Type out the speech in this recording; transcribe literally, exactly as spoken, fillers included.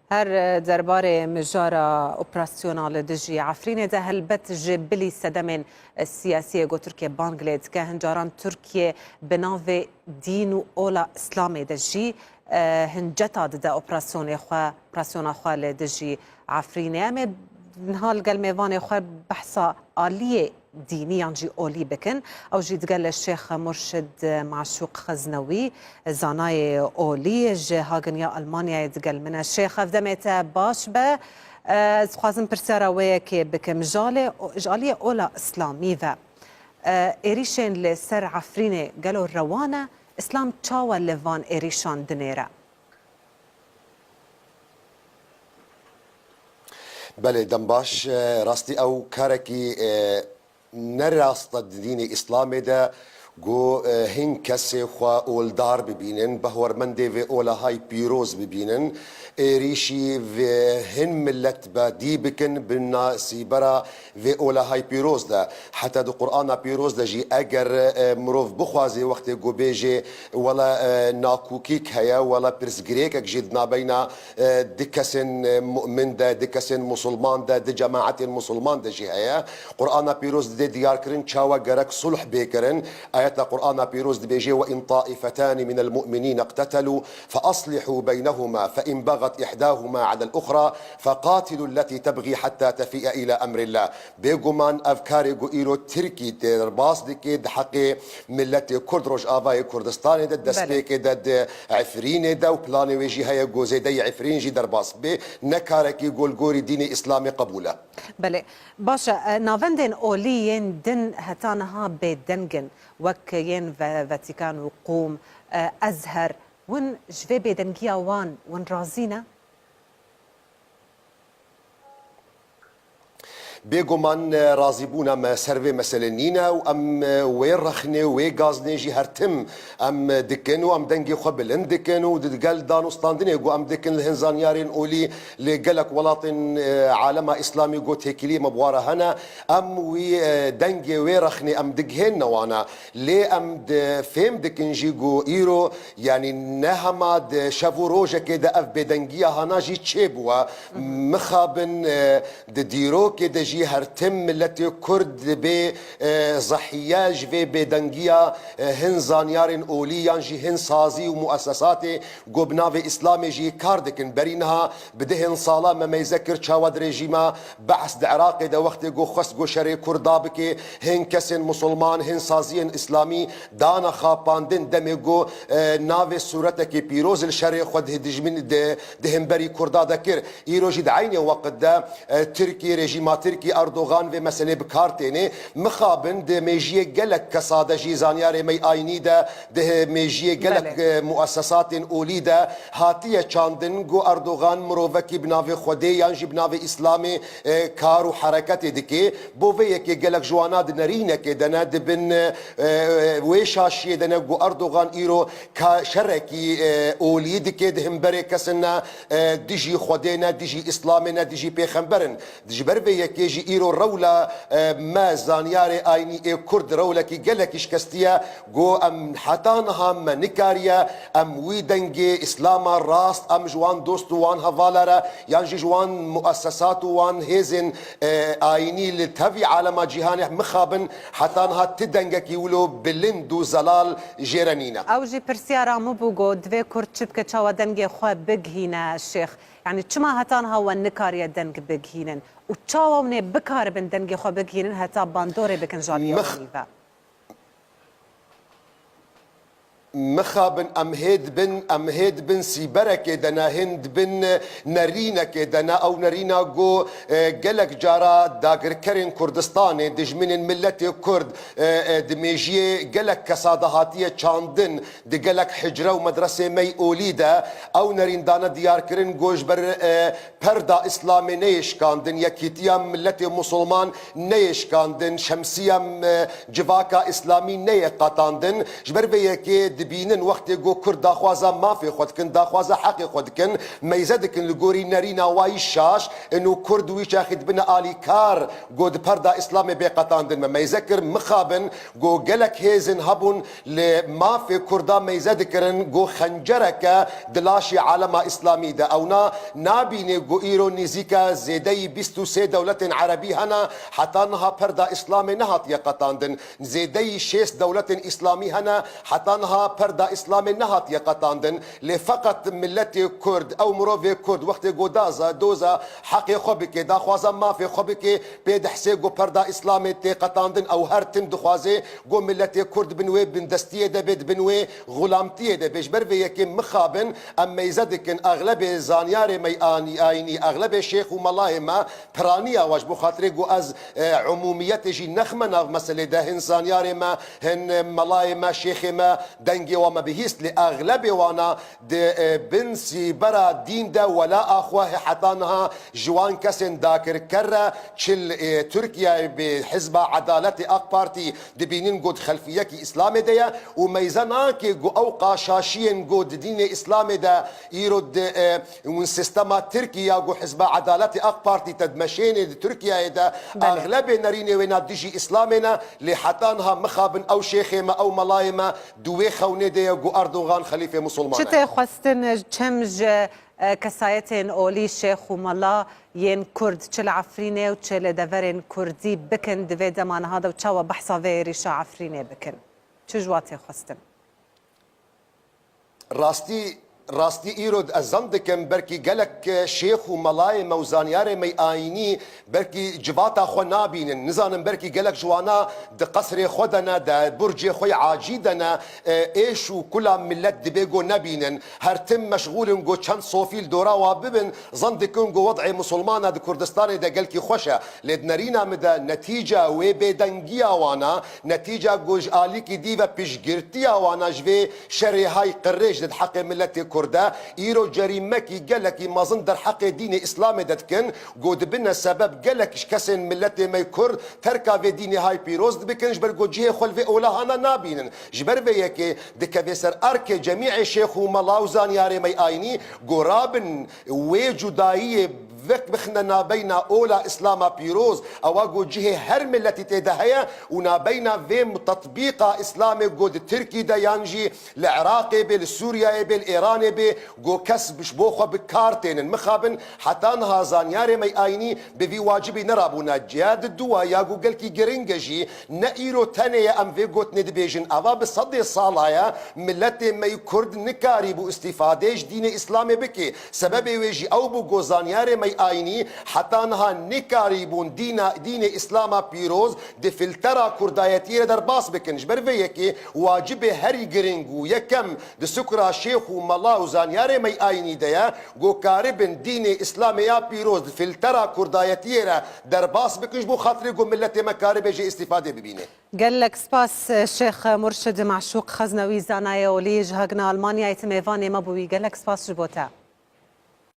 Her, e, derbarê mijara operasyona li dijî Efrînê de helbet ji bilî sedemên, e, siyasiyê ku Tirkiye bang lê dike, hin caran Tirkiye bi navê dîn û ola Îslamê de jî, e, hinceta dide operasyonê xwe, operasyona xwe li dijî Efrînê. Em ê niha li gel mêvanê xwe behsa aliyê dînî yan jî olî bikin. Ew jî digel Şêx Murşid Maşûq Xeznewî, zanayê olî ji Hagen ya Almanyayê digel min e. Şêx, ev demê te baş be. Ez dixwazim pirsyara wê yekê bikim. Ji alê, ji aliyê ola Îslamî ve, e, êrîşên li ser Efrînê gelo rewa ne? Îslam çawa li van êrîşan dinêre? Belê, dem baş. E, rastî ew karekî, e, ne rast e di dînê Îslamê de ku, e, hin kesê xwe oldar bibînin, behwermendê vê olahay pîroz bibînin. Êrîşî vê hin milet be dî bikin bi nasîbera vê olahay pîroz de. Heta di Qur'ana pîroz de jî eger, e, mirov bixwazê wextê ku bêjê wela, e, nakokîk heye, wela pirsgirêkek jî di nabeyna, e, di kesên, e, mu'min de, di kesên musulman de, di cemaetên musulman de jî heye. Qur'ana pîroz didê diyarkirin çawa gerek sulh bê kirin. Ayeta Qur'ana pîroz dibêjê: "Ve in taifetani minel mu'minîne iqtetelû fe aslihû beynehuma fe in begat ihdahuma alel uxra fe qatilû lletî tebgî hetta tefî'e îla emrillah." Bêguman ev karê ku îro Tirkî derbas dike di heqê miletê Kurd Rojavayê Kurdistanê de, Belê. destpêkê de di Efrînê de û planê wê jî heye ku zêdeyî Efrîn jî derbas bê, ne karekî ku li gorî dînê Îslamê qebûl e. Belê. Baş e, e, navendên olî yên din heta niha bêdeng in, wek yên Ve-, Vatikan û Qûm, e, Ezher. Hûn ji vê bêdengiya wan, hûn razî ne? Bêguman, e, razîbûna me ser vê meselê nîne û em, e, wê rexnê û wê gaznê jî her tim em dikin û em dengê xwe bilind dikin û di gel danûstandinê ku em dikin li hin zanyarên olî li gelek welatên, e, alema Îslamî ku têkiliyê me bi wan re hene, em wî, e, dengê wê rexnê em digihênine wana. Lê em di, fêm dikin jî ku îro, yanî ne hema di şev û rojekê de ev bêdengiya hana jî çêbûwe. Mixabin, e, di dîrokê de jî her tim miletê Kurd dibê, e, zehiye ji vê bêdengiya, e, hin zanyarên olî yan jî hin sazî û muesesatê ku bi navê Îslamê jî kar dikin. Berî niha bi dehên sala me meyze kir çawa di rejîma Be's di Iraqê de wextê ku xwest ku şerê Kurda bike, hin kesên musulman, hin saziyên Îslamî dane xapandin demê ku, e, navê sûretekê pîroz li şerê xwe di dijmin, di, di hemberî Kurda de kir. Îro jî di eynê weqt de, e, Tirkî, rejîma Tirkî, Erdogan vê meselê bi kar têne. Mixabin di mêjiyê gelek kesa de jî zanyarê me yê aynî de, di mêjiyê gelek, Belê. e, muesesatên olî de hatiye çandin ku Erdogan mirovekî bi navê Xwedê yan jî bi navê Îslamê, e, kar û hereketê dike. Bo vê yekê gelek ji wana di nerînekê de ne, di bin, e, e, wê şaşiyê de ne ku Erdogan îro ka şerekî, e, olî dike di hemberê kesin ne, e, dijî Xwedê ne, dijî Îslamê ne, dijî pêxember in. Ji ber vê yekê jî îro rewla, e, me zanyarê aynî ê Kurd rewlekî gelekî şikestî ye. Ku em heta niha me nikariye em wî dengê Îslama rast em ji wan dost û wan hevala re yan jî ji wan muesesat û wan hêzên, e, aynî li tevî alema cîhanê mixabin heta niha ti dengekî wilo bilind û zelal jê re nîne. Ew jî pirsyara min bû ku divê Kurd çi bike, çawa dengê xwe bigihîne Şêx? Yanî çima heta niha we nikariye deng bigihînin? Û çawa hûn ê bikaribin dengê xwe bigihînin heta bandorê bikin ji aliyê Mix- olî ve? Mixabin em hê dibin, em hê dibin sîberekê de ne, hê dibin nerînekê de ne. Ew nerîna ku, e, gelek cara dagirkerên Kurdistanê, dijminên miletê Kurd, e, e, di mêjiyê gelek kesa de hatiye çandin, di gelek hicre û medresê me yê olî de ew nerîn dane diyarkirin ku ji ber, e, perda Îslamê neyê şikandin, yekîtiya miletê musulman neyê şikandin, şemsiya, e, civaka Îslamî neyê qetandin. Ji ber vê yekê di Bînin wextê ku Kurd daxwaza mafê xwe dikin, daxwaza heqê xwe dikin, meyze dikin li gorî nerîna wayî şaş, ino Kurd wî çaxî dibine alîkar, ku di perda Îslamê bê qetandin. Me meyze kir, mixabin, ku gelek hêzin hebûn li mafê Kurda meyze dikirin, ku xencereke di laşê alema Îslamî de. Ewna nabînê ku îro nîzîka zêdeyî bîst û sê dewletên Erebî hene, heta niha perda Îslamê nehatiye qetandin. Zêdeyî şêst dewletên Îslamî hene, heta niha perda Îslamê nehatiye qetandin. Lê feqet miletê Kurd, ew mirovê Kurd, wextê ku daza, doza heqê xwe bike, daxwaza mafê xwe bike, pê dihsê ku perda Îslamê tê qetandin, ew her tim dixwaze ku miletê Kurd bin wê bindestiyê de bê, di bin wê xulamtiyê de bê. Ji ber vê yekê mixabin em meyze dikin, exlebê zanyarê me anî-, ayînî, exlebê şêx û melayê me piraniya we, ji bo xatirê ku ez, e, umûmiyetê jî nexme nav meselê de, hin zanyarê me, hin, e, melayê me, şêxê me, dengê we me bihîst, lê exlebê wana di, e, bin sîbera dîn de wela axwe he heta niha ji wan kesên dakirker re çi li, e, Tirkiyeyê bi Hizba Edaletê AK Partî dibînin ku di xelfiyekî Îslamê de ye û meyze nake ku ew qaşaşiyên ku di dînê Îslamê de îro di, e, hûn sîstema Tirkî ya ku Hizba Edaletê AK Partî te dimeşênê di Tirkiyeyê de Belê. Exlebê nerînê wêna dijî Îslamê ne, lê heta niha mixabin ew şêxê me, ew melayê me di wê xewnê de ye ku Erdogan xelîfê musulman Çi e. Tê xwestin çem ji, e, kesayetên olî şêx û mela yên Kurd çi li Efrînê û çi li deverên Kurdî bikin di vê dema niha de û çawa behsa vê êrîşa Efrînê bikin? Çi ji wa tê xwestin? Rastî, rastî îro ez zan dikim, belkî gelek, e, şêx û melayê me û zanyarê me ayînî belkî civata xwe nabînin. Nizanim, belkî gelek ji wana di qesrê xwe de ne, di burcê xwe yê acî de ne, e, êş û kula milet dibê ku nebînin. Her tim meşxûl in ku çend sofî li dora wa bibin, zan dikin ku wed'ê misilmana di Kurdistanê de gelkî xweş e. Lê di nerîna min de netîca wê bêdengiya wana, netîca ku ji alîkî dî ve piştgirtiya wana ji vê şerê hay qirêj de di heqê miletê Kurd de, îro cerîmekî gelekî mezin derheqê dînê Îslamê de dikin, ku dibine sebeb gelek ji kesên miletê me Kurd terka vê dînê hay pîroz dibikin, ji ber ku cihê xwe li vê olahana nabînin. Ji ber vê yekê dikeve ser erkê cemîê şêx û mela û zanyarê me ayînî, ku rabin wê cudayiyê vek bixine nabeyna ola Îslama pîroz, ewa ku cihê her miletî tê de heye û nabeyna vê tatbîqa Îslamê ku di Tirkî de yan jî li Iraqê bê, li Sûriyeyê bê, li Êranê bê, ku kes bi, ji bo xwe bi kar tênin. Mixabin heta niha zanyarê me ayînî bi vî wacibî nerabûne. Ciya di dua ya ku gelkî giring e jî, ne îro tenê ye em vê gotinê dibêjin. Eva bi sedê sala ye, miletê me yî Kurd nikarîbû îstîfadê ji dînê Îslamê bike. Sebebê wê jî ew bû ku zanyarê me yî ayînî heta niha nikarîbûn dîna, dînê Îslama pîroz di filtera kurdayetiyê re derbas bikin. Ji ber vê yekê wacibê herî giring û yekem di sukra şêx û mela û zanyarê me yî ayînî de ye ku karibin dînê Îslamê ya pîroz di filtera kurdayetiyê re derbas bikin, ji bo xatirê ku miletê me karibe jê îstîfadê bibîne. Gelek spas, Şêx Murşid Maşûq Xeznewî, zanayê olî ji Hagna Almanyayê, tu mêvanê me bûyî. Gelek spas ji bo te.